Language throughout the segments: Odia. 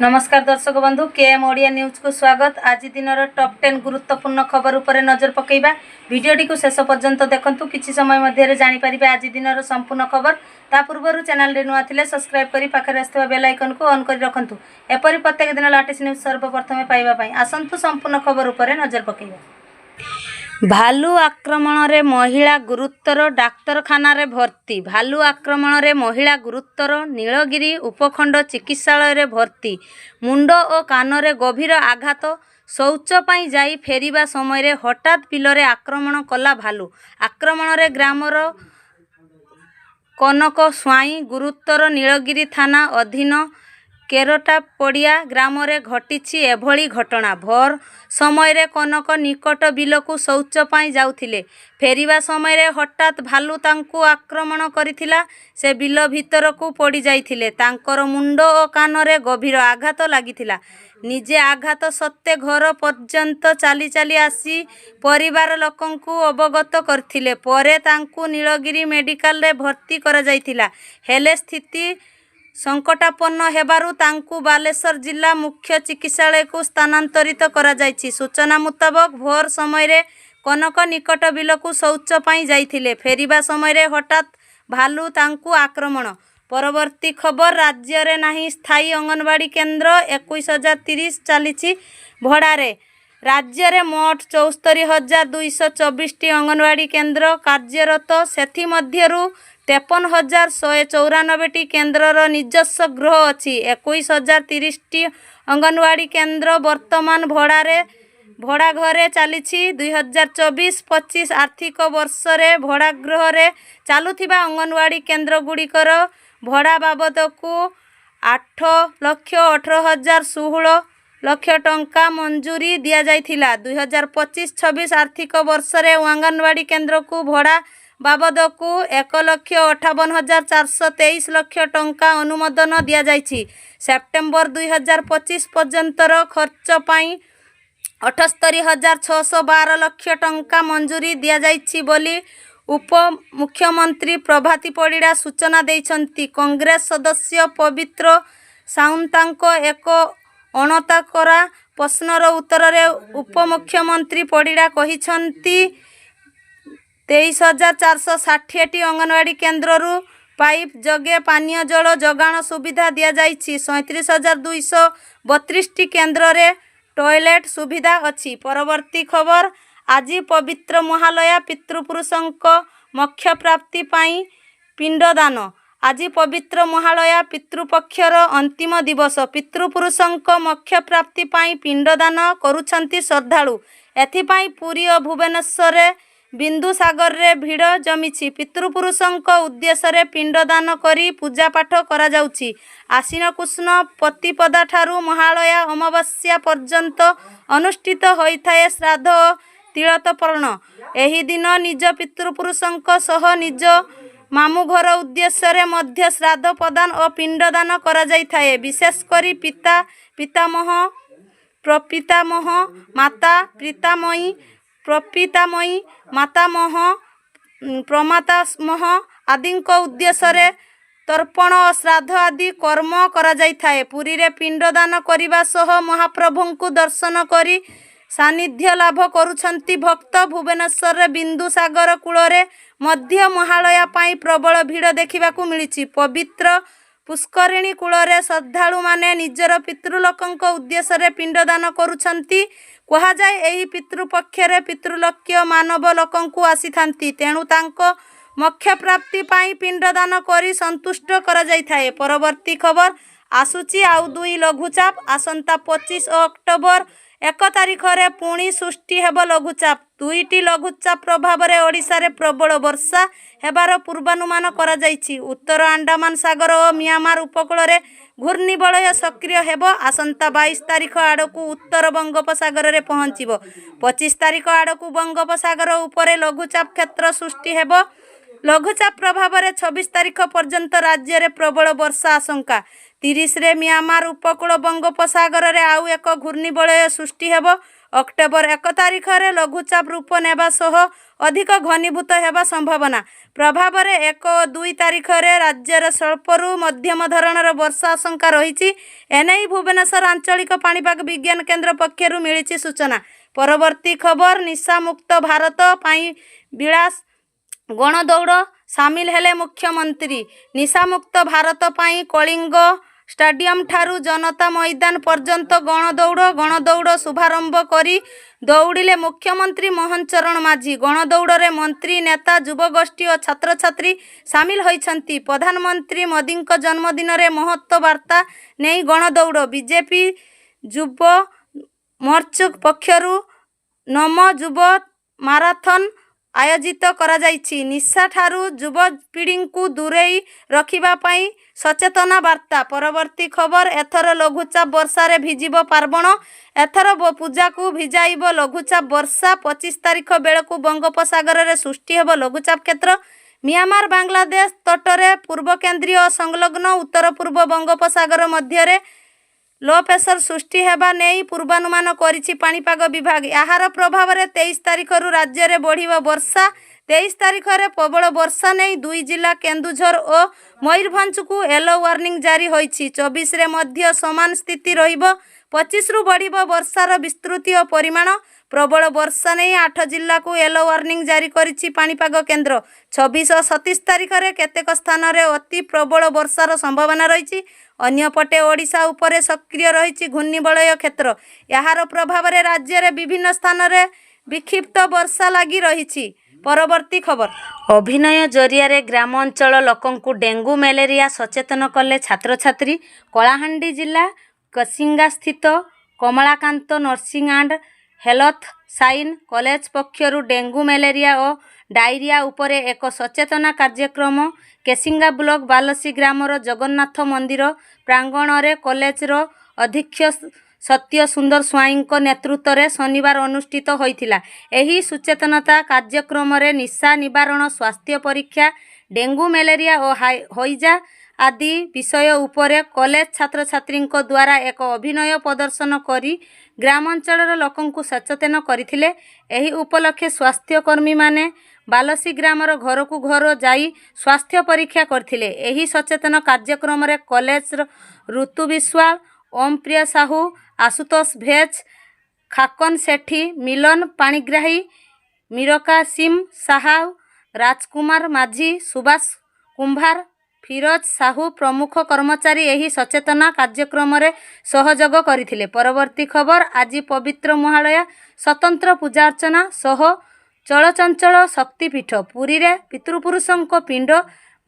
ନମସ୍କାର ଦର୍ଶକ ବନ୍ଧୁ, କେଏମ୍ ଓଡ଼ିଆ ନ୍ୟୁଜ୍କୁ ସ୍ୱାଗତ। ଆଜି ଦିନର ଟପ୍ 10 ଗୁରୁତ୍ୱପୂର୍ଣ୍ଣ ଖବର ଉପରେ ନଜର ପକାଇବା। ଭିଡ଼ିଓଟିକୁ ଶେଷ ପର୍ଯ୍ୟନ୍ତ ଦେଖନ୍ତୁ, କିଛି ସମୟ ମଧ୍ୟରେ ଜାଣିପାରିବେ ଆଜି ଦିନର ସମ୍ପୂର୍ଣ୍ଣ ଖବର। ତା ପୂର୍ବରୁ ଚ୍ୟାନେଲରେ ନୂଆ ଥିଲେ ସବସ୍କ୍ରାଇବ୍ କରି ପାଖରେ ଆସିଥିବା ବେଲ୍ ଆଇକନ୍କୁ ଅନ୍ କରି ରଖନ୍ତୁ, ଏପରି ପ୍ରତ୍ୟେକ ଦିନ ଲାଟେଷ୍ଟ ନ୍ୟୁଜ୍ ସର୍ବପ୍ରଥମେ ପାଇବା ପାଇଁ। ଆସନ୍ତୁ, ସମ୍ପୂର୍ଣ୍ଣ ଖବର ଉପରେ ନଜର ପକାଇବା। ଭାଲୁ ଆକ୍ରମଣରେ ମହିଳା ଗୁରୁତର, ଡାକ୍ତରଖାନାରେ ଭର୍ତ୍ତି। ଭାଲୁ ଆକ୍ରମଣରେ ମହିଳା ଗୁରୁତର, ନୀଳଗିରି ଉପଖଣ୍ଡ ଚିକିତ୍ସାଳୟରେ ଭର୍ତ୍ତି। ମୁଣ୍ଡ ଓ କାନରେ ଗଭୀର ଆଘାତ। ଶୌଚ ପାଇଁ ଯାଇ ଫେରିବା ସମୟରେ ହଠାତ୍ ବିଲରେ ଆକ୍ରମଣ କଲା ଭାଲୁ। ଆକ୍ରମଣରେ ଗ୍ରାମର କନକ ସ୍ୱାଇଁ ଗୁରୁତର। ନୀଳଗିରି ଥାନା ଅଧୀନ କେରଟାପଡ଼ିଆ ଗ୍ରାମରେ ଘଟିଛି ଏଭଳି ଘଟଣା। ଭୋର ସମୟରେ କନକ ନିକଟ ବିଲକୁ ଶୌଚ ପାଇଁ ଯାଉଥିଲେ। ଫେରିବା ସମୟରେ ହଠାତ୍ ଭାଲୁ ତାଙ୍କୁ ଆକ୍ରମଣ କରିଥିଲା। ସେ ବିଲ ଭିତରକୁ ପଡ଼ିଯାଇଥିଲେ। ତାଙ୍କର ମୁଣ୍ଡ ଓ କାନରେ ଗଭୀର ଆଘାତ ଲାଗିଥିଲା। ନିଜେ ଆଘାତ ସତ୍ତ୍ୱେ ଘର ପର୍ଯ୍ୟନ୍ତ ଚାଲି ଚାଲି ଆସି ପରିବାର ଲୋକଙ୍କୁ ଅବଗତ କରିଥିଲେ। ପରେ ତାଙ୍କୁ ନୀଳଗିରି ମେଡିକାଲରେ ଭର୍ତ୍ତି କରାଯାଇଥିଲା। ହେଲେ ସ୍ଥିତି ସଙ୍କଟାପନ୍ନ ହେବାରୁ ତାଙ୍କୁ ବାଲେଶ୍ୱର ଜିଲ୍ଲା ମୁଖ୍ୟ ଚିକିତ୍ସାଳୟକୁ ସ୍ଥାନାନ୍ତରିତ କରାଯାଇଛି। ସୂଚନା ମୁତାବକ, ଭୋର ସମୟରେ କନକ ନିକଟ ବିଲକୁ ଶୌଚ ପାଇଁ ଯାଇଥିଲେ। ଫେରିବା ସମୟରେ ହଠାତ୍ ଭାଲୁ ତାଙ୍କୁ ଆକ୍ରମଣ। ପରବର୍ତ୍ତୀ ଖବର। ରାଜ୍ୟରେ ନାହିଁ ସ୍ଥାୟୀ ଅଙ୍ଗନବାଡ଼ି କେନ୍ଦ୍ର, 21,030 ଚାଲିଛି ଭଡ଼ାରେ। ରାଜ୍ୟରେ ମୋଟ 74,224ଟି ଅଙ୍ଗନବାଡ଼ି କେନ୍ଦ୍ର କାର୍ଯ୍ୟରତ। ସେଥିମଧ୍ୟରୁ 53,194ଟି କେନ୍ଦ୍ରର ନିଜସ୍ୱ ଗୃହ ଅଛି। 21,030ଟି ଅଙ୍ଗନବାଡ଼ି କେନ୍ଦ୍ର ବର୍ତ୍ତମାନ ଭଡ଼ା ଘରେ ଚାଲିଛି। 2024-25 ଆର୍ଥିକ ବର୍ଷରେ ଭଡ଼ାଗୃହରେ ଚାଲୁଥିବା ଅଙ୍ଗନବାଡ଼ି କେନ୍ଦ୍ରଗୁଡ଼ିକର ଭଡ଼ା ବାବଦକୁ 8,18,016 ଲକ୍ଷ ଟଙ୍କା ମଞ୍ଜୁରୀ ଦିଆଯାଇଥିଲା। 2025-26 ଆର୍ଥିକ ବର୍ଷରେ ଅଙ୍ଗନବାଡ଼ି କେନ୍ଦ୍ରକୁ ଭଡ଼ା ବାବଦକୁ 1,58,423 ଲକ୍ଷ ଟଙ୍କା ଅନୁମୋଦନ ଦିଆଯାଇଛି। ସେପ୍ଟେମ୍ବର 2025 ପର୍ଯ୍ୟନ୍ତର ଖର୍ଚ୍ଚ ପାଇଁ 78,612 ଲକ୍ଷ ଟଙ୍କା ମଞ୍ଜୁରୀ ଦିଆଯାଇଛି ବୋଲି ଉପମୁଖ୍ୟମନ୍ତ୍ରୀ ପ୍ରଭାତୀ ପରିଡ଼ା ସୂଚନା ଦେଇଛନ୍ତି। କଂଗ୍ରେସ ସଦସ୍ୟ ପବିତ୍ର ସାଉନ୍ତଙ୍କ ଏକ ଅଣତାକରା ପ୍ରଶ୍ନର ଉତ୍ତରରେ ଉପମୁଖ୍ୟମନ୍ତ୍ରୀ ପରିଡ଼ା କହିଛନ୍ତି, 23,460ଟି ଅଙ୍ଗନବାଡ଼ି କେନ୍ଦ୍ରରୁ ପାଇପ୍ ଯୋଗେ ପାନୀୟ ଜଳ ଯୋଗାଣ ସୁବିଧା ଦିଆଯାଇଛି। 37,232ଟି କେନ୍ଦ୍ରରେ ଟଏଲେଟ୍ ସୁବିଧା ଅଛି। ପରବର୍ତ୍ତୀ ଖବର। ଆଜି ପବିତ୍ର ମହାଳୟା, ପିତୃପୁରୁଷଙ୍କ ମୋକ୍ଷ ପ୍ରାପ୍ତି ପାଇଁ ପିଣ୍ଡଦାନ। ଆଜି ପବିତ୍ର ମହାଳୟା, ପିତୃପକ୍ଷର ଅନ୍ତିମ ଦିବସ। ପିତୃପୁରୁଷଙ୍କ ମୋକ୍ଷ ପ୍ରାପ୍ତି ପାଇଁ ପିଣ୍ଡଦାନ କରୁଛନ୍ତି ଶ୍ରଦ୍ଧାଳୁ। ଏଥିପାଇଁ ପୁରୀ ଓ ଭୁବନେଶ୍ୱରରେ ବିନ୍ଦୁସାଗରରେ ଭିଡ଼ ଜମିଛି। ପିତୃପୁରୁଷଙ୍କ ଉଦ୍ଦେଶ୍ୟରେ ପିଣ୍ଡଦାନ କରି ପୂଜାପାଠ କରାଯାଉଛି। ଆଶ୍ୱିନ କୃଷ୍ଣ ପ୍ରତିପଦାଠାରୁ ମହାଳୟା ଅମାବାସ୍ୟା ପର୍ଯ୍ୟନ୍ତ ଅନୁଷ୍ଠିତ ହୋଇଥାଏ ଶ୍ରାଦ୍ଧ ଓ ତିଳତର୍ପଣ। ଏହି ଦିନ ନିଜ ପିତୃପୁରୁଷଙ୍କ ସହ ନିଜ ମାମୁଁଘର ଉଦ୍ଦେଶ୍ୟରେ ମଧ୍ୟ ଶ୍ରାଦ୍ଧ ପ୍ରଦାନ ଓ ପିଣ୍ଡଦାନ କରାଯାଇଥାଏ। ବିଶେଷ କରି ପିତା, ପିତାମହ, ପ୍ରପିତାମହ, ମାତା, ପିତାମହୀ, ପ୍ରପିତାମହୀ, ମାତାମହ, ପ୍ରମାତାମହ ଆଦିଙ୍କ ଉଦ୍ଦେଶ୍ୟରେ ତର୍ପଣ ଓ ଶ୍ରାଦ୍ଧ ଆଦି କର୍ମ କରାଯାଇଥାଏ। ପୁରୀରେ ପିଣ୍ଡଦାନ କରିବା ସହ ମହାପ୍ରଭୁଙ୍କୁ ଦର୍ଶନ କରି ସାନ୍ନିଧ୍ୟ ଲାଭ କରୁଛନ୍ତି ଭକ୍ତ। ଭୁବନେଶ୍ୱରରେ ବିନ୍ଦୁସାଗର କୂଳରେ ମଧ୍ୟ ମହାଳୟା ପାଇଁ ପ୍ରବଳ ଭିଡ଼ ଦେଖିବାକୁ ମିଳିଛି। ପବିତ୍ର ପୁଷ୍କରିଣୀ କୂଳରେ ଶ୍ରଦ୍ଧାଳୁମାନେ ନିଜର ପିତୃଲୋକଙ୍କ ଉଦ୍ଦେଶ୍ୟରେ ପିଣ୍ଡଦାନ କରୁଛନ୍ତି। କୁହାଯାଏ, ଏହି ପିତୃପକ୍ଷରେ ପିତୃଲୋକ୍ୟ ମାନବ ଲୋକକୁ ଆସିଥାନ୍ତି। ତେଣୁ ତାଙ୍କ ମୋକ୍ଷ ପ୍ରାପ୍ତି ପାଇଁ ପିଣ୍ଡଦାନ କରି ସନ୍ତୁଷ୍ଟ କରାଯାଇଥାଏ। ପରବର୍ତ୍ତୀ ଖବର। ଆସୁଛି ଆଉ ଦୁଇ ଲଘୁଚାପ। ଆସନ୍ତା 25 ଓ ଅକ୍ଟୋବର 1 ତାରିଖରେ ପୁଣି ସୃଷ୍ଟି ହେବ ଲଘୁଚାପ। ଦୁଇଟି ଲଘୁଚାପ ପ୍ରଭାବରେ ଓଡ଼ିଶାରେ ପ୍ରବଳ ବର୍ଷା ହେବାର ପୂର୍ବାନୁମାନ କରାଯାଇଛି। ଉତ୍ତର ଆଣ୍ଡାମାନ ସାଗର ଓ ମିଆଁମାର ଉପକୂଳରେ ଘୂର୍ଣ୍ଣିବଳୟ ସକ୍ରିୟ ହେବ। ଆସନ୍ତା 22 ତାରିଖ ଆଡ଼କୁ ଉତ୍ତର ବଙ୍ଗୋପସାଗରରେ ପହଞ୍ଚିବ। 25 ତାରିଖ ଆଡ଼କୁ ବଙ୍ଗୋପସାଗର ଉପରେ ଲଘୁଚାପ କ୍ଷେତ୍ର ସୃଷ୍ଟି ହେବ। ଲଘୁଚାପ ପ୍ରଭାବରେ 26 ତାରିଖ ପର୍ଯ୍ୟନ୍ତ ରାଜ୍ୟରେ ପ୍ରବଳ ବର୍ଷା ଆଶଙ୍କା। 30ରେ ମିଆଁମାର ଉପକୂଳ ବଙ୍ଗୋପସାଗରରେ ଆଉ ଏକ ଘୂର୍ଣ୍ଣିବଳୟ ସୃଷ୍ଟି ହେବ। ଅକ୍ଟୋବର 1 ତାରିଖରେ ଲଘୁଚାପ ରୂପ ନେବା ସହ ଅଧିକ ଘନୀଭୂତ ହେବା ସମ୍ଭାବନା। ପ୍ରଭାବରେ 1 ଓ 2 ତାରିଖରେ ରାଜ୍ୟରେ ସ୍ୱଳ୍ପରୁ ମଧ୍ୟମ ଧରଣର ବର୍ଷା ଆଶଙ୍କା ରହିଛି। ଏନେଇ ଭୁବନେଶ୍ୱର ଆଞ୍ଚଳିକ ପାଣିପାଗ ବିଜ୍ଞାନ କେନ୍ଦ୍ର ପକ୍ଷରୁ ମିଳିଛି ସୂଚନା। ପରବର୍ତ୍ତୀ ଖବର ନିଶାମୁକ୍ତ ଭାରତ ପାଇଁ ବିଳାସ ଗଣଦୌଡ଼, ସାମିଲ ହେଲେ ମୁଖ୍ୟମନ୍ତ୍ରୀ। ନିଶାମୁକ୍ତ ଭାରତ ପାଇଁ କଳିଙ୍ଗ ଷ୍ଟାଡିୟମଠାରୁ ଜନତା ମଇଦାନ ପର୍ଯ୍ୟନ୍ତ ଗଣଦୌଡ଼। ଗଣଦୌଡ଼ ଶୁଭାରମ୍ଭ କରି ଦୌଡ଼ିଲେ ମୁଖ୍ୟମନ୍ତ୍ରୀ ମୋହନ ଚରଣ ମାଝୀ। ଗଣଦୌଡ଼ରେ ମନ୍ତ୍ରୀ, ନେତା, ଯୁବଗୋଷ୍ଠୀ ଓ ଛାତ୍ରଛାତ୍ରୀ ସାମିଲ ହୋଇଛନ୍ତି। ପ୍ରଧାନମନ୍ତ୍ରୀ ମୋଦିଙ୍କ ଜନ୍ମଦିନରେ ମହତ୍ତ୍ୱ ବାର୍ତ୍ତା ନେଇ ଗଣଦୌଡ଼। ବିଜେପି ଯୁବ ମୋର୍ଚ୍ଚା ପକ୍ଷରୁ ନମ ଯୁବ ମାରାଥନ ଆୟୋଜିତ କରାଯାଇଛି। ନିଶାଠାରୁ ଯୁବପିଢ଼ିଙ୍କୁ ଦୂରେଇ ରଖିବା ପାଇଁ ସଚେତନା ବାର୍ତ୍ତା। ପରବର୍ତ୍ତୀ ଖବର ଏଥର ଲଘୁଚାପ ବର୍ଷାରେ ଭିଜିବ ପାର୍ବଣ। ଏଥର ପୂଜାକୁ ଭିଜାଇବ ଲଘୁଚାପ ବର୍ଷା। 25 ତାରିଖ ବେଳକୁ ବଙ୍ଗୋପସାଗରରେ ସୃଷ୍ଟି ହେବ ଲଘୁଚାପ କ୍ଷେତ୍ର। ମିଆଁମାର ବାଂଲାଦେଶ ତଟରେ ପୂର୍ବକେନ୍ଦ୍ରୀୟ ଓ ସଂଲଗ୍ନ ଉତ୍ତର ପୂର୍ବ ବଙ୍ଗୋପସାଗର ମଧ୍ୟରେ ଲୋ ପ୍ରେସର ସୃଷ୍ଟି ହେବା ନେଇ ପୂର୍ବାନୁମାନ କରିଛି ପାଣିପାଗ ବିଭାଗ। ଏହାର ପ୍ରଭାବରେ 23 ତାରିଖରୁ ରାଜ୍ୟରେ ବଢ଼ିବ ବର୍ଷା। 23 ତାରିଖରେ ପ୍ରବଳ ବର୍ଷା ନେଇ ଦୁଇ ଜିଲ୍ଲା କେନ୍ଦୁଝର ଓ ମୟୂରଭଞ୍ଜକୁ ୟେଲୋ ୱାର୍ଣ୍ଣିଂ ଜାରି ହୋଇଛି। 24ରେ ମଧ୍ୟ ସମାନ ସ୍ଥିତି ରହିବ। 25ରୁ ବଢ଼ିବ ବର୍ଷାର ବିସ୍ତୃତି ଓ ପରିମାଣ। ପ୍ରବଳ ବର୍ଷା ନେଇ ଆଠ ଜିଲ୍ଲାକୁ ୟେଲୋ ୱାର୍ଣ୍ଣିଂ ଜାରି କରିଛି ପାଣିପାଗ କେନ୍ଦ୍ର। 26 ଓ 27 ତାରିଖରେ କେତେକ ସ୍ଥାନରେ ଅତି ପ୍ରବଳ ବର୍ଷାର ସମ୍ଭାବନା ରହିଛି। ଅନ୍ୟପଟେ ଓଡ଼ିଶା ଉପରେ ସକ୍ରିୟ ରହିଛି ଘୂର୍ଣ୍ଣିବଳୟ କ୍ଷେତ୍ର। ଏହାର ପ୍ରଭାବରେ ରାଜ୍ୟରେ ବିଭିନ୍ନ ସ୍ଥାନରେ ବିକ୍ଷିପ୍ତ ବର୍ଷା ଲାଗି ରହିଛି। ପରବର୍ତ୍ତୀ ଖବର ଅଭିନୟ ଜରିଆରେ ଗ୍ରାମାଞ୍ଚଳ ଲୋକଙ୍କୁ ଡେଙ୍ଗୁ ମ୍ୟାଲେରିଆ ସଚେତନ କଲେ ଛାତ୍ରଛାତ୍ରୀ। କଳାହାଣ୍ଡି ଜିଲ୍ଲା କେସିଙ୍ଗାସ୍ଥିତ Kamalakanta nursing and health science college ପକ୍ଷରୁ ଡେଙ୍ଗୁ ମ୍ୟାଲେରିଆ ଓ ଡାଇରିଆ ଉପରେ ଏକ ସଚେତନା କାର୍ଯ୍ୟକ୍ରମ କେସିଙ୍ଗା ବ୍ଲକ ବାଲସି ଗ୍ରାମର ଜଗନ୍ନାଥ ମନ୍ଦିର ପ୍ରାଙ୍ଗଣରେ କଲେଜର ଅଧ୍ୟକ୍ଷ ସତ୍ୟ ସୁନ୍ଦର ସ୍ୱାଇଁଙ୍କ ନେତୃତ୍ୱରେ ଶନିବାର ଅନୁଷ୍ଠିତ ହୋଇଥିଲା। ଏହି ସଚେତନତା କାର୍ଯ୍ୟକ୍ରମରେ ନିଶା ନିବାରଣ, ସ୍ୱାସ୍ଥ୍ୟ ପରୀକ୍ଷା, ଡେଙ୍ଗୁ ମ୍ୟାଲେରିଆ ଓ ହଇଜା ଆଦି ବିଷୟ ଉପରେ କଲେଜ ଛାତ୍ରଛାତ୍ରୀଙ୍କ ଦ୍ୱାରା ଏକ ଅଭିନୟ ପ୍ରଦର୍ଶନ କରି ଗ୍ରାମାଞ୍ଚଳର ଲୋକଙ୍କୁ ସଚେତନ କରିଥିଲେ। ଏହି ଉପଲକ୍ଷେ ସ୍ୱାସ୍ଥ୍ୟକର୍ମୀମାନେ ବାଲସି ଗ୍ରାମର ଘରକୁ ଘର ଯାଇ ସ୍ୱାସ୍ଥ୍ୟ ପରୀକ୍ଷା କରିଥିଲେ। ଏହି ସଚେତନ କାର୍ଯ୍ୟକ୍ରମରେ କଲେଜର ଋତୁ ବିଶ୍ୱାଳ, ଓମ୍ ପ୍ରିୟ ସାହୁ, ଆଶୁତୋଷ ଭେଜ, ଖାକନ ସେଠୀ, ମିଲନ ପାଣିଗ୍ରାହୀ, ମିରକା ସିମ୍ ସାହାଉ, ରାଜକୁମାର ମାଝୀ, ସୁବାସ କୁମ୍ଭାର, ଫିରୋଜ ସାହୁ ପ୍ରମୁଖ କର୍ମଚାରୀ ଏହି ସଚେତନା କାର୍ଯ୍ୟକ୍ରମରେ ସହଯୋଗ କରିଥିଲେ। ପରବର୍ତ୍ତୀ ଖବର ଆଜି ପବିତ୍ର ମହାଳୟା, ସ୍ୱତନ୍ତ୍ର ପୂଜାର୍ଚ୍ଚନା ସହ ଚଳଚଞ୍ଚଳ ଶକ୍ତିପୀଠ। ପୁରୀରେ ପିତୃପୁରୁଷଙ୍କ ପିଣ୍ଡ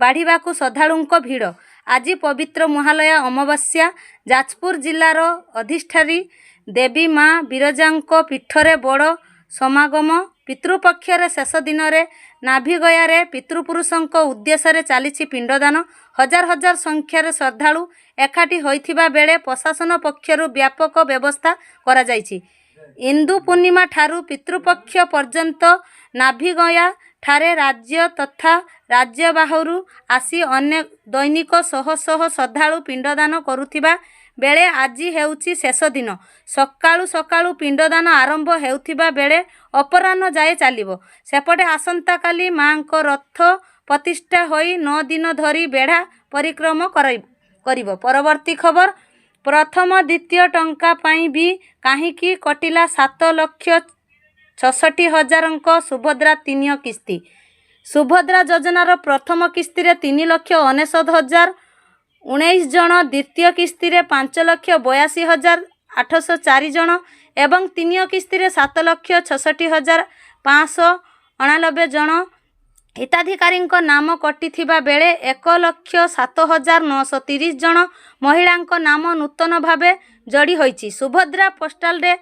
ବାଢ଼ିବାକୁ ଶ୍ରଦ୍ଧାଳୁଙ୍କ ଭିଡ଼। ଆଜି ପବିତ୍ର ମହାଳୟା ଅମାବାସ୍ୟା। ଯାଜପୁର ଜିଲ୍ଲାର ଅଧିଷ୍ଠାତ୍ରୀ ଦେବୀ ମା ବିରଜାଙ୍କ ପୀଠରେ ବଡ଼ ସମାଗମ। ପିତୃପକ୍ଷର ଶେଷ ଦିନରେ ନାଭିଗୟାରେ ପିତୃପୁରୁଷଙ୍କ ଉଦ୍ଦେଶ୍ୟରେ ଚାଲିଛି ପିଣ୍ଡଦାନ। ହଜାର ହଜାର ସଂଖ୍ୟାରେ ଶ୍ରଦ୍ଧାଳୁ ଏକାଠି ହୋଇଥିବା ବେଳେ ପ୍ରଶାସନ ପକ୍ଷରୁ ବ୍ୟାପକ ବ୍ୟବସ୍ଥା କରାଯାଇଛି। ଇନ୍ଦୁ ପୂର୍ଣ୍ଣିମା ଠାରୁ ପିତୃପକ୍ଷ ପର୍ଯ୍ୟନ୍ତ ନାଭିଗୟା ଠାରେ ରାଜ୍ୟ ତଥା ରାଜ୍ୟ ବାହାରୁ ଆସି ଅନେକ ଦୈନିକ ଶହ ଶହ ଶ୍ରଦ୍ଧାଳୁ ପିଣ୍ଡଦାନ କରୁଥିବା ବେଳେ ଆଜି ହେଉଛି ଶେଷ ଦିନ। ସକାଳୁ ସକାଳୁ ପିଣ୍ଡଦାନ ଆରମ୍ଭ ହେଉଥିବା ବେଳେ ଅପରାହ୍ନ ଯାଏ ଚାଲିବ। ସେପଟେ ଆସନ୍ତାକାଲି ମାଙ୍କ ରଥ ପ୍ରତିଷ୍ଠା ହୋଇ 9 ଦିନ ଧରି ବେଢ଼ା ପରିକ୍ରମା କରିବ। ପରବର୍ତ୍ତୀ ଖବର ପ୍ରଥମ ଦ୍ୱିତୀୟ ଟଙ୍କା ପାଇଁ ବି କାହିଁକି କଟିଲା 7,66,000ଙ୍କ ସୁଭଦ୍ରା ତିନି କିସ୍ତି? ସୁଭଦ୍ରା ଯୋଜନାର ପ୍ରଥମ କିସ୍ତିରେ 3,99,019 ଜଣ, ଦ୍ୱିତୀୟ କିସ୍ତିରେ 5,82,804 ଜଣ ଏବଂ ତୃତୀୟ କିସ୍ତିରେ 7,66,589 ଜଣ ହିତାଧିକାରୀଙ୍କ ନାମ କଟିଥିବା ବେଳେ 1,07,930 ଜଣ ମହିଳାଙ୍କ ନାମ ନୂତନ ଭାବେ ଯୋଡ଼ି ହୋଇଛି। ସୁଭଦ୍ରା ପୋର୍ଟାଲରେ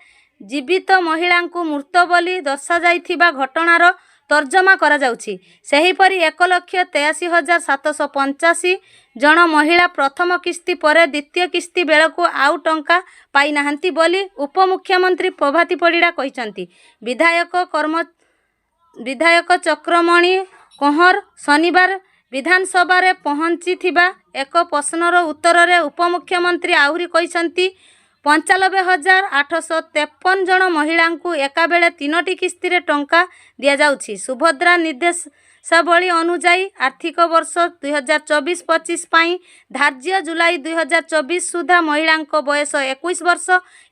ଜୀବିତ ମହିଳାଙ୍କୁ ମୃତ ବୋଲି ଦର୍ଶାଯାଇଥିବା ଘଟଣାର ତର୍ଜମା କରାଯାଉଛି। ସେହିପରି 1,83,785 ଜଣ ମହିଳା ପ୍ରଥମ କିସ୍ତି ପରେ ଦ୍ୱିତୀୟ କିସ୍ତି ବେଳକୁ ଆଉ ଟଙ୍କା ପାଇନାହାନ୍ତି ବୋଲି ଉପମୁଖ୍ୟମନ୍ତ୍ରୀ ପ୍ରଭାତୀ ପରିଡ଼ା କହିଛନ୍ତି। ବିଧାୟକ ଚକ୍ରମଣି କହଁର ଶନିବାର ବିଧାନସଭାରେ ପହଞ୍ଚିଥିବା ଏକ ପ୍ରଶ୍ନର ଉତ୍ତରରେ ଉପମୁଖ୍ୟମନ୍ତ୍ରୀ ଆହୁରି କହିଛନ୍ତି, 95,853 ଜଣ ମହିଳାଙ୍କୁ ଏକାବେଳେ ତିନୋଟି କିସ୍ତିରେ ଟଙ୍କା ଦିଆଯାଉଛି। ସୁଭଦ୍ରା ନିର୍ଦ୍ଦେଶାବଳୀ ଅନୁଯାୟୀ ଆର୍ଥିକ ବର୍ଷ 2024-25 ପାଇଁ ଧାର୍ଯ୍ୟ ଜୁଲାଇ 2024 ସୁଦ୍ଧା ମହିଳାଙ୍କ ବୟସ 21 ବର୍ଷ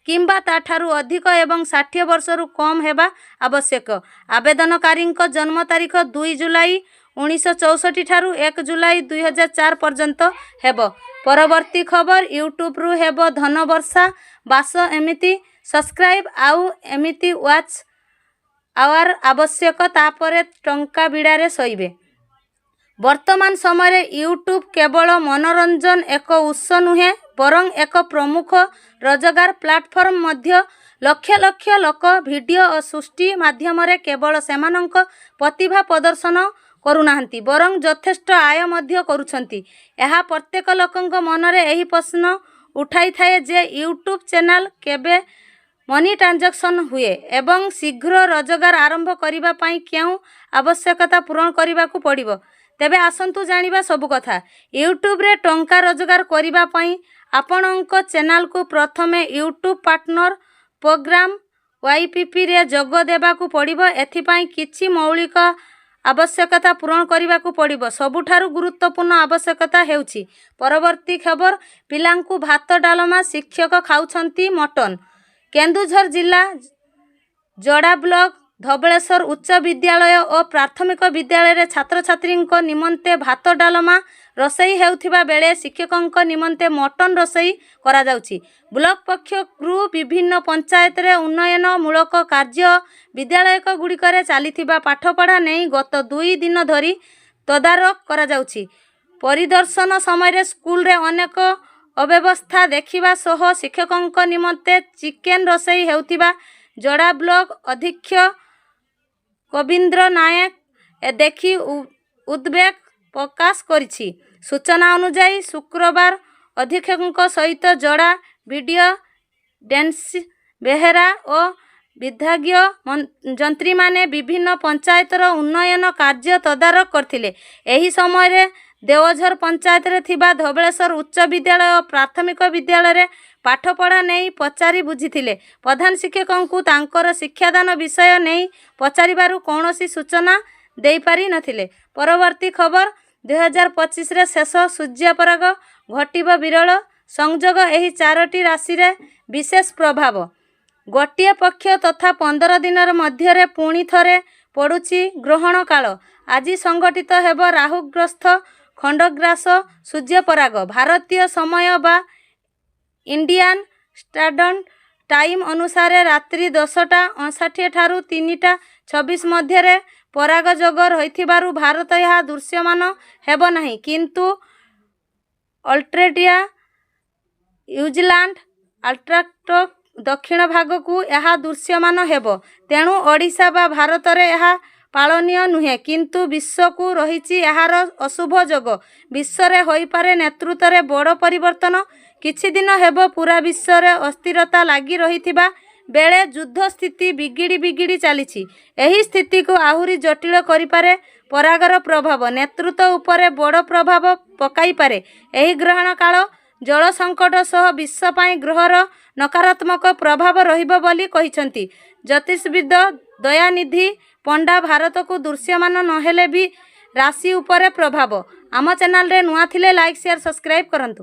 କିମ୍ବା ତା'ଠାରୁ ଅଧିକ ଏବଂ 60 ବର୍ଷରୁ କମ୍ ହେବା ଆବଶ୍ୟକ। ଆବେଦନକାରୀଙ୍କ ଜନ୍ମ ତାରିଖ 2 ଜୁଲାଇ 1964 ଠାରୁ 1 ଜୁଲାଇ 2004 ପର୍ଯ୍ୟନ୍ତ ହେବ। ପରବର୍ତ୍ତୀ ଖବର, ୟୁଟ୍ୟୁବରୁ ହେବ ଧନ ବର୍ଷା, ବାସ ଏମିତି ସବସ୍କ୍ରାଇବ୍ ଆଉ ଏମିତି ୱାଚ୍ ଆୱାର ଆବଶ୍ୟକ, ତାପରେ ଟଙ୍କା ବିଡ଼ାରେ ଶୋଇବେ। ବର୍ତ୍ତମାନ ସମୟରେ ୟୁଟ୍ୟୁବ୍ କେବଳ ମନୋରଞ୍ଜନ ଏକ ଉତ୍ସ ନୁହେଁ, ବରଂ ଏକ ପ୍ରମୁଖ ରୋଜଗାର ପ୍ଲାଟଫର୍ମ ମଧ୍ୟ। ଲକ୍ଷ ଲକ୍ଷ ଲୋକ ଭିଡିଓ ଓ ସୃଷ୍ଟି ମାଧ୍ୟମରେ କେବଳ ସେମାନଙ୍କ ପ୍ରତିଭା ପ୍ରଦର୍ଶନ କରୁନାହାନ୍ତି, ବରଂ ଯଥେଷ୍ଟ ଆୟ ମଧ୍ୟ କରୁଛନ୍ତି। ଏହା ପ୍ରତ୍ୟେକ ଲୋକଙ୍କ ମନରେ ଏହି ପ୍ରଶ୍ନ ଉଠାଇଥାଏ ଯେ ୟୁଟ୍ୟୁବ୍ ଚ୍ୟାନେଲ କେବେ ମନିଟାଇଜେସନ୍ ହୁଏ ଏବଂ ଶୀଘ୍ର ରୋଜଗାର ଆରମ୍ଭ କରିବା ପାଇଁ କେଉଁ ଆବଶ୍ୟକତା ପୂରଣ କରିବାକୁ ପଡ଼ିବ। ତେବେ ଆସନ୍ତୁ ଜାଣିବା ସବୁ କଥା। ୟୁଟ୍ୟୁବରେ ଟଙ୍କା ରୋଜଗାର କରିବା ପାଇଁ ଆପଣଙ୍କ ଚ୍ୟାନେଲକୁ ପ୍ରଥମେ ୟୁଟ୍ୟୁବ୍ ପାର୍ଟନର ପ୍ରୋଗ୍ରାମ ୱାଇପିପିରେ ଯୋଗ ଦେବାକୁ ପଡ଼ିବ। ଏଥିପାଇଁ କିଛି ମୌଳିକ ଆବଶ୍ୟକତା ପୂରଣ କରିବାକୁ ପଡ଼ିବ। ସବୁଠାରୁ ଗୁରୁତ୍ୱପୂର୍ଣ୍ଣ ଆବଶ୍ୟକତା ହେଉଛି। ପରବର୍ତ୍ତୀ ଖବର, ପିଲାଙ୍କୁ ଭାତ ଡାଲମା, ଶିକ୍ଷକ ଖାଉଛନ୍ତି ମଟନ। କେନ୍ଦୁଝର ଜିଲ୍ଲା ଯୋଡ଼ା ବ୍ଲକ ଧବଳେଶ୍ୱର ଉଚ୍ଚ ବିଦ୍ୟାଳୟ ଓ ପ୍ରାଥମିକ ବିଦ୍ୟାଳୟରେ ଛାତ୍ରଛାତ୍ରୀଙ୍କ ନିମନ୍ତେ ଭାତ ଡାଲମା ରୋଷେଇ ହେଉଥିବା ବେଳେ ଶିକ୍ଷକଙ୍କ ନିମନ୍ତେ ମଟନ ରୋଷେଇ କରାଯାଉଛି। ବ୍ଲକ ପକ୍ଷରୁ ବିଭିନ୍ନ ପଞ୍ଚାୟତରେ ଉନ୍ନୟନମୂଳକ କାର୍ଯ୍ୟ, ବିଦ୍ୟାଳୟଗୁଡ଼ିକରେ ଚାଲିଥିବା ପାଠପଢ଼ା ନେଇ ଗତ 2 ଦିନ ଧରି ତଦାରଖ କରାଯାଉଛି। ପରିଦର୍ଶନ ସମୟରେ ସ୍କୁଲରେ ଅନେକ ଅବ୍ୟବସ୍ଥା ଦେଖିବା ସହ ଶିକ୍ଷକଙ୍କ ନିମନ୍ତେ ଚିକେନ ରୋଷେଇ ହେଉଥିବା ଯୋଡ଼ା ବ୍ଲକ ଅଧ୍ୟକ୍ଷ କବୀନ୍ଦ୍ର ନାୟକ ଦେଖି ଉଦବେଗ ପ୍ରକାଶ କରିଛି। ସୂଚନା ଅନୁଯାୟୀ, ଶୁକ୍ରବାର ଅଧୀକ୍ଷକଙ୍କ ସହିତ ଯୋଡ଼ା ବିଡିଓ ଡେନିସ ବେହେରା ଓ ବିଭାଗୀୟ ଯନ୍ତ୍ରୀମାନେ ବିଭିନ୍ନ ପଞ୍ଚାୟତର ଉନ୍ନୟନ କାର୍ଯ୍ୟ ତଦାରଖ କରିଥିଲେ। ଏହି ସମୟରେ ଦେଓଝର ପଞ୍ଚାୟତରେ ଥିବା ଧବଳେଶ୍ୱର ଉଚ୍ଚ ବିଦ୍ୟାଳୟ ଓ ପ୍ରାଥମିକ ବିଦ୍ୟାଳୟରେ ପାଠପଢ଼ା ନେଇ ପଚାରି ବୁଝିଥିଲେ। ପ୍ରଧାନ ଶିକ୍ଷକଙ୍କୁ ତାଙ୍କର ଶିକ୍ଷାଦାନ ବିଷୟ ନେଇ ପଚାରିବାରୁ କୌଣସି ସୂଚନା ଦେଇପାରି ନଥିଲେ। ପରବର୍ତ୍ତୀ ଖବର, 2025ରେ ଶେଷ ସୂର୍ଯ୍ୟପରାଗ, ଘଟିବ ବିରଳ ସଂଯୋଗ, ଏହି ଚାରୋଟି ରାଶିରେ ବିଶେଷ ପ୍ରଭାବ। ଗୋଟିଏ ପକ୍ଷ ତଥା 15 ଦିନ ମଧ୍ୟରେ ପୁଣି ଥରେ ପଡ଼ୁଛି ଗ୍ରହଣ କାଳ। ଆଜି ସଂଘଟିତ ହେବ ରାହୁଗ୍ରସ୍ତ ଖଣ୍ଡଗ୍ରାସ ସୂର୍ଯ୍ୟପରାଗ। ଭାରତୀୟ ସମୟ ବା ଇଣ୍ଡିଆନ୍ ଷ୍ଟାଣ୍ଡାର୍ଡ ଟାଇମ୍ ଅନୁସାରେ ରାତ୍ରି 10ଟା 59 ଠାରୁ 3ଟା 26 ମଧ୍ୟରେ ପରାଗ ଯୋଗ ରହିଥିବାରୁ ଭାରତ ଏହା ଦୃଶ୍ୟମାନ ହେବ ନାହିଁ। କିନ୍ତୁ ଅଷ୍ଟ୍ରେଲିଆ, ନ୍ୟୁଜିଲାଣ୍ଡ, ଆଣ୍ଟାର୍କଟିକା ଦକ୍ଷିଣ ଭାଗକୁ ଏହା ଦୃଶ୍ୟମାନ ହେବ। ତେଣୁ ଓଡ଼ିଶା ବା ଭାରତରେ ଏହା ପାଳନୀୟ ନୁହେଁ। କିନ୍ତୁ ବିଶ୍ୱକୁ ରହିଛି ଏହାର ଅଶୁଭ ଯୋଗ। ବିଶ୍ୱରେ ହୋଇପାରେ ନେତୃତ୍ୱରେ ବଡ଼ ପରିବର୍ତ୍ତନ। କିଛିଦିନ ହେବ ପୂରା ବିଶ୍ୱରେ ଅସ୍ଥିରତା ଲାଗି ରହିଥିବା ବେଳେ ଯୁଦ୍ଧ ସ୍ଥିତି ବିଗିଡ଼ି ବିଗିଡ଼ି ଚାଲିଛି। ଏହି ସ୍ଥିତିକୁ ଆହୁରି ଜଟିଳ କରିପାରେ ପରାଗର ପ୍ରଭାବ। ନେତୃତ୍ୱ ଉପରେ ବଡ଼ ପ୍ରଭାବ ପକାଇପାରେ ଏହି ଗ୍ରହଣ କାଳ। ଜଳ ସଙ୍କଟ ସହ ବିଶ୍ୱ ପାଇଁ ଗ୍ରହର ନକାରାତ୍ମକ ପ୍ରଭାବ ରହିବ ବୋଲି କହିଛନ୍ତି ଜ୍ୟୋତିଷବିଦ ଦୟାନିଧି ପଣ୍ଡା। ଭାରତକୁ ଦୃଶ୍ୟମାନ ନହେଲେ ବି ରାଶି ଉପରେ ପ୍ରଭାବ। ଆମ ଚ୍ୟାନେଲରେ ନୂଆ ଥିଲେ ଲାଇକ୍, ସେୟାର, ସବସ୍କ୍ରାଇବ୍ କରନ୍ତୁ।